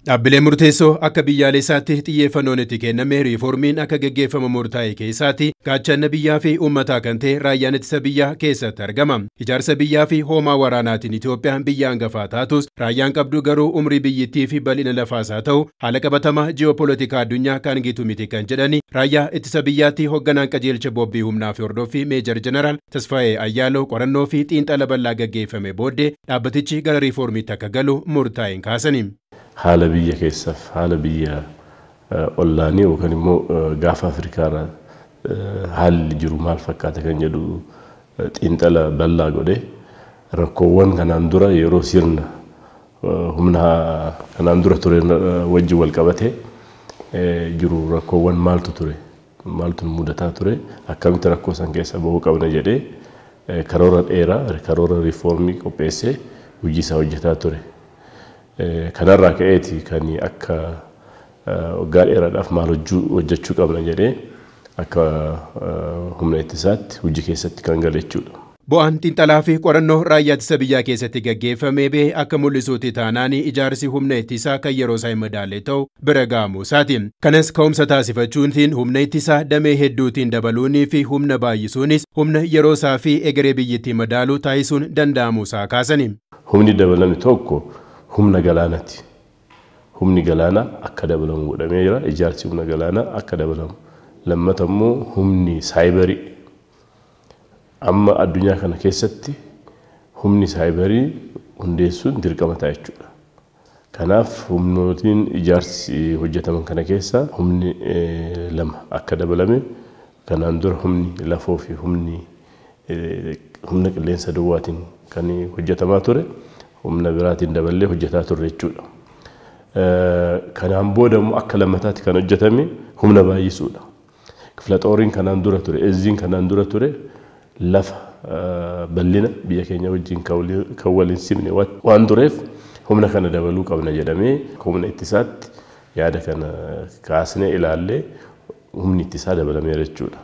Dhaabbilee murteessoo akka biyyaalessaatti xiyyeeffannoon itti kenname riiformiin akka gaggeeffamu murtaa'e keessaatti gaachana biyyaa fi uummataa kan ta'e raayyaan ittisa biyyaa keessatti argama. Ijaarsa biyyaa fi hoomaa waraanaatiin Itoophiyaan biyya hangafaa taatus raayyaan qabdu garuu umrii biyyittii fi bal'ina lafaas haa ta'u haala qabatamaa ji'oopoolitikaa addunyaa kan gitu miti kan jedhani raayyaa ittisa biyyaatti hoogganaan qajeelcha bobbii humnaa fi hordoffii Meejar Jeneraal Tasfaayee Ayyaaloo qorannoo fi xiinxala bal'aa gaggeeffame booddee dhaabbatichi gara riiformiitti akka galu murtaa'een kaasani. Haala biyya keessaaf haala biyya ollaanii yookaan immoo gaafa Afrikaarraa haalli jiru maal fakkaata kan jedhu xiinxala bal'aa godhee rakkoowwan kanaan dura yeroo sirna humna kanaan dura ture wajjin wal qabatee jiru rakkoowwan maaltu ture maaltu mudataa ture akkamitti rakkoo san keessa bahuu qabna jedhee karoora dheeraa karoora riifoormii qopheessee hojii isaa hojjetaa ture. Kanarraa ka'eeti kan akka waggaa dheeraadhaaf maal hojjechuu qabna jedhee akka humna ittisaatti hojii keessatti kan gale jechuudha. Bu'aan xiinxalaa fi qorannoo raayyaa ittisa biyyaa keessatti gaggeeffamee ba'e akka mul'isuutti taanaan ijaarsi humna ittisaa kan yeroo isaa hin madaalle ta'u bira ga'amuu isaati. Kanas ka'umsa taasifachuutiin humna ittisaa damee hedduutiin dabaluunii fi humna baay'isuunis humna yeroo isaa fi egeree biyyittii madaaluu taasisuun danda'amuu isaa kaasani. Humni dabalame tokko humna galaanaati. Humni galaanaa akka dabalamu godhamee jira. Ijaarsi humna galaanaa akka dabalamu. Lammata immoo humni saayibarii. Amma addunyaa kana keessatti humni saayibarii hundeessuun dirqama ta'a jechuudha. Kanaaf humnootiin ijaarsi hojjetaman kana keessa humni lama akka dabalame kanaan dura humni lafoo fi humni humna qilleensa duwwaatiin kan hojjetamaa ture humna biraatiin daballee hojjetaa turre jechuudha. Kanaan booda immoo akka lammataatti kan hojjetame humna baay'isuudha. Kifla xooriin kanaan dura ture, ezziin kanaan dura ture lafa bal'ina biyya keenya wajjin kan waliin simne waan tureef humna kana dabaluu qabna jedhamee humna ittisaatti yaada kana kaasnee ilaallee humni ittisaa dabalameera jechuudha.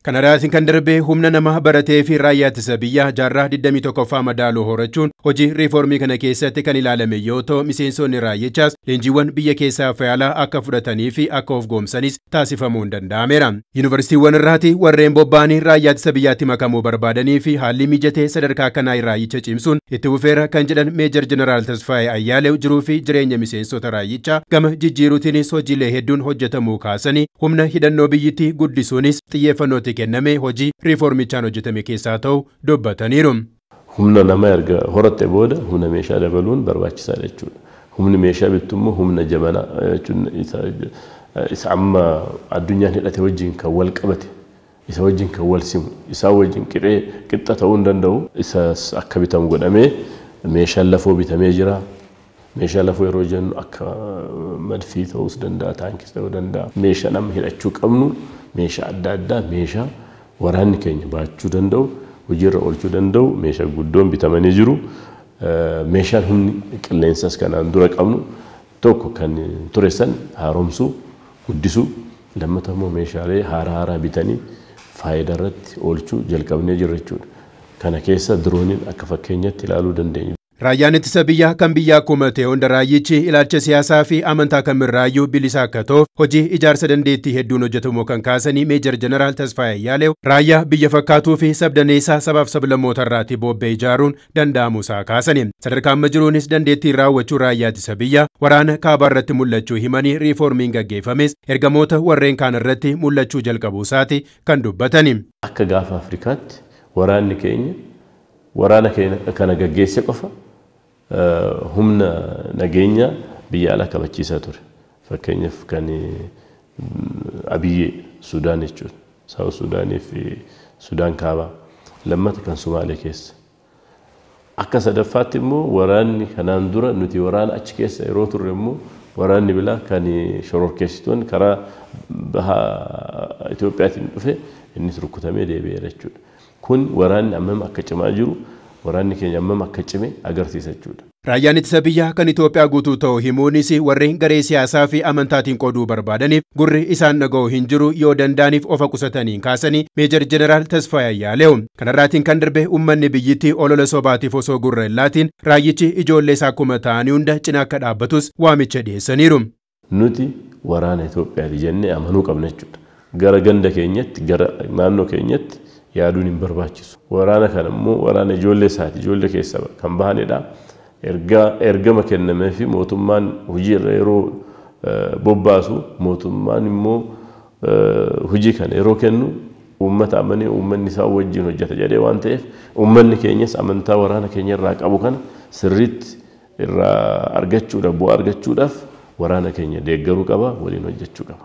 Kanarraatiin kan darbe humna nama baratee fi raayyaa ittisa biyyaa jaarraa 21ffaa madaaluu horachuun hojii riiformii kana keessatti kan ilaalame yoo ta'u miseensonni raayyichaas leenjiiwwan biyya keessaa fi alaa akka fudhatanii fi akka of goomsanis taasifamuun danda'ameera. Yuunivarsiitiiwwan irraati warreen bobba'anii raayyaa ittisa biyyaatti makamuu barbaadanii fi haalli mijatee sadarkaa kanaa raayyicha cimsuun itti fufeera kan jedhan Meejar Jeneraal Tasfaayee Ayyaalew jiruu fi jireenya miseensota raayyichaa gama jijjiiruutiinis hojiilee hedduun hojjetamuu kaasanii humna hidhannoo biyyittii guddisuunis xiyyeeffannootti kenname hojii riiformichaan hojjetame keessaa ta'u dubbataniiru. Humna nama erga horatte booda humna meeshaa dabaluun barbaachisaadha jechuudha. Humni meeshaa bittu immoo humna jabanaa jechuun isa amma addunyaan hidhate wajjin kan wal qabate isa wajjin kan wal simu isaa wajjin qixxa ta'uu hin danda'u isas akka bitamu godhamee meeshaan lafoo bitamee jira. Meeshaa lafoo yeroo jennu akka madfii ta'uus danda'a, taankis ta'uu danda'a. Meeshaa nama hidhachuu qabnu meeshaa adda addaa meeshaa waraanni keenya baachuu danda'u hojiirra oolchuu danda'u meeshaa guddoon bitamanii jiru. Meeshaan humni qilleensas kanaan dura qabnu tokko kan ture san haaromsuu guddisuu lammata immoo meeshaalee haaraa haaraa bitanii faayidaa irratti oolchuu jalqabnee jirra jechuudha. Kana keessa dirooniin akka fakkeenyatti ilaaluu dandeenya. Raayyaan ittisa biyyaa kan biyyaa akkuma ta'e hunda raayyichi ilaalcha siyaasaa fi amantaa kamirraayyuu bilisa akka ta'uuf hojii ijaarsa dandeettii hedduun hojjetamu kan kaasanii Meejar Jeneraal Tasfaayee Ayyaalew raayyaa biyya fakkaatuu fi sabdaneessaa sabaaf sablammoota irraatti bobba'e ijaaruun danda'amuu isaa kaasani. Sadarkaa amma jiruunis dandeettiin raawwachuu raayyaa ittisa biyyaa waraana kaabaa irratti mul'achuu himanii riiformiin gaggeeffames ergamoota warreen kaan irratti mul'achuu jalqabuu isaati kan dubbatani. Akka gaafa Afrikaatti waraanni keenya waraana kana gaggeesse qofa humna nageenya biyya alaa kabachiisaa ture. Fakkeenyaaf kan Abiyyee Sudaan jechuudha. Saawus Sudaanii fi Sudaan kaabaa. Lammata kan Sumaalee keessa. Akka sadaffaatti immoo waraanni kanaan dura nuti waraana achi keessa yeroo turre immoo waraanni bilaa kan shororkeessitoonni karaa baha Itoophiyaatiin dhufe innis rukutamee deebi'eera jechuudha. Kun waraanni ammam akka cimaa jiru Waraanni keenya ammam akka cime agarsiisa jechuudha. Raayyaan ittisa biyyaa kan Itoophiyaa guutuu ta'u himuunis warreen garee siyaasaa fi amantaatiin qooduu barbaadaniif gurri isaan dhaga'u hin jiru yoo danda'aniif ofa qusataniin kaasanii Meejar Jeneraal Tasfaayee Ayyaaleewu. Kanarraatiin kan darbe uummanni biyyittii olola sobaatiif osoo gurra hin laatiin raayyichi ijoollee isaa akkuma ta'anii hunda cina akka dhaabbatus waamicha dhiyeessaniiru. Nuti waraana Itoophiyaati jennee amanuu qabna jechuudha. Gara ganda keenyatti, gara naannoo keenyatti yaaduun hin barbaachisu. Waraana kana immoo waraana ijoollee isaati, ijoollee keessa kan bahanidha. Ergaa ergama kennamee fi mootummaan hojii irra yeroo bobbaasu, mootummaan immoo hojii kana yeroo kennu uummata amanee uummanni isaa wajjin hojjeta jedhee waan ta'eef, uummanni keenyas amantaa waraana keenya irraa qabu kana sirriitti irraa argachuudhaaf, bu'aa argachuudhaaf waraana keenya deeggaruu qaba, waliin hojjechuu qaba.